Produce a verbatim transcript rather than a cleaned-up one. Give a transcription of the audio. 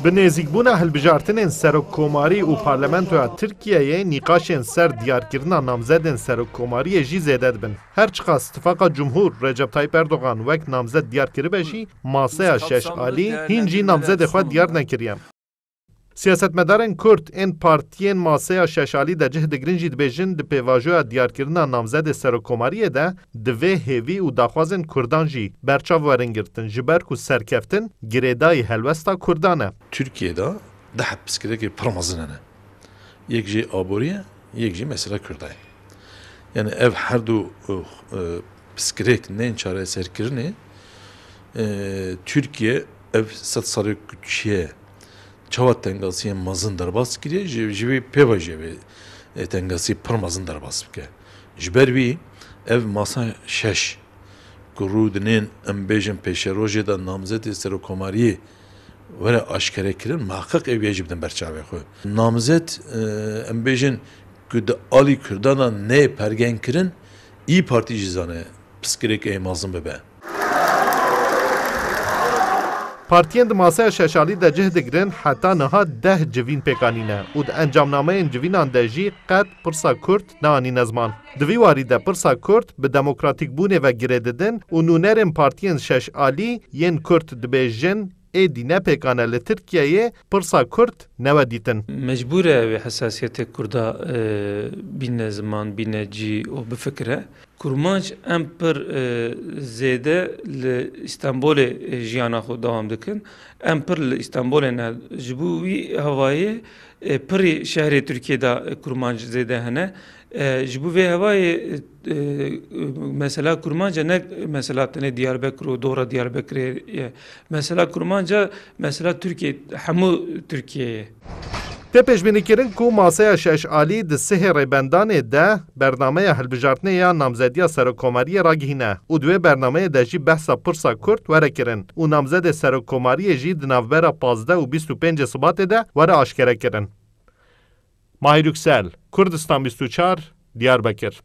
Bi nêzîkbûna hilbijartinên serokkomarî û parlamentoya Tirkiyeyê nîqaşên ser diyarkirina namzedên serokkomariyê jî zêde dibin. Her çiqas Tifaqa Cumhur Recep Tayyip Erdogan wek namzed diyar kiribe jî, maseya şeş alî hîn jî namzedê xwe diyar nekiriye. Siyasetmedarên Kurd ên partiyên maseya şeş alî de cih digirin jî dibêjin, di pêvajoya diyarkirina namzedê serokkomariyê de divê hêvî û daxwazên Kurdan jî berçav werin girtin, ji ber ku serkeftin girêdayî helwesta Kurdan e. Tirkiyê de du heb pirsgirêkê pir mezin hene. Yek jî aborî ye, yek jî mesela Kurda ye. Yani ev her du, e, e, pirsgirêk nên çareserkirinê, e, Tirkiye ev sed salê ku çiye çawa tengasiyên mezin derbas kiriye, ji, ji vê pêva jî vê, e, tengasî pir mezin derbas bike. Ji ber vî ev masa şeş ku rû dinên, em bêjin, pêşerojê de namzetê serokkomariyê were aşkere kirin, muheqeq ew yê jî bidin ber çavê xwe. Namzet, e, em bêjin, ku di alî Kurdan de neyê pergen kirin, İYİ Partî jî zane pirsgirêk ê mezin bibe. Partiyên di maseya şeş alî de cih digirin, heta niha deh civîn pêk anîne û di encamnameyên civînan de jî qet pirsa Kurd neanîne ziman. Di vî warî de pirsa Kurd bi demokratîkbûnê ve girê didin û nûnerên partiyên şeş alî yên Kurd dibêjin, êdî ne pêkan e li Tirkiyeyê pirsa Kurd newe dîtin. Mecbûr e wê hesasiyetê Kurda, e, bîne ziman, bîne cî û bifikire. Kurmanc em pir, e, zêde li Îstanbulê, e, jiyana xwe dewam dikin. Em pir li Îstanbulê ne. Ji bo wî hevayê, e, pirî şehrê Tirkiyê de, e, Kurmanc zêde hene. E, ji bo vê hevayê, e, e, mesela Kurmanc e ne mesela tenê Diyarbekir û dora Diyarbekirê ye. Mesela Kurmanc e, mesela Tirkiye, hemû Tirkiye ye. Tê pêşbînîkirin ku maseya şeş alî di sihê rêbendanê de bernameya hilbijartinê ya namzediya serokkomariyê ragihîne û di wê bernameyê de jî behsa pirsa Kurd were kirin û namzedê serokkomariyê jî di navbera pazdeh û bîst û pêncê Sibatê de were aşkerekirin. Mahir Yüksel, Kurdistan bîst û çar, Diyarbekir.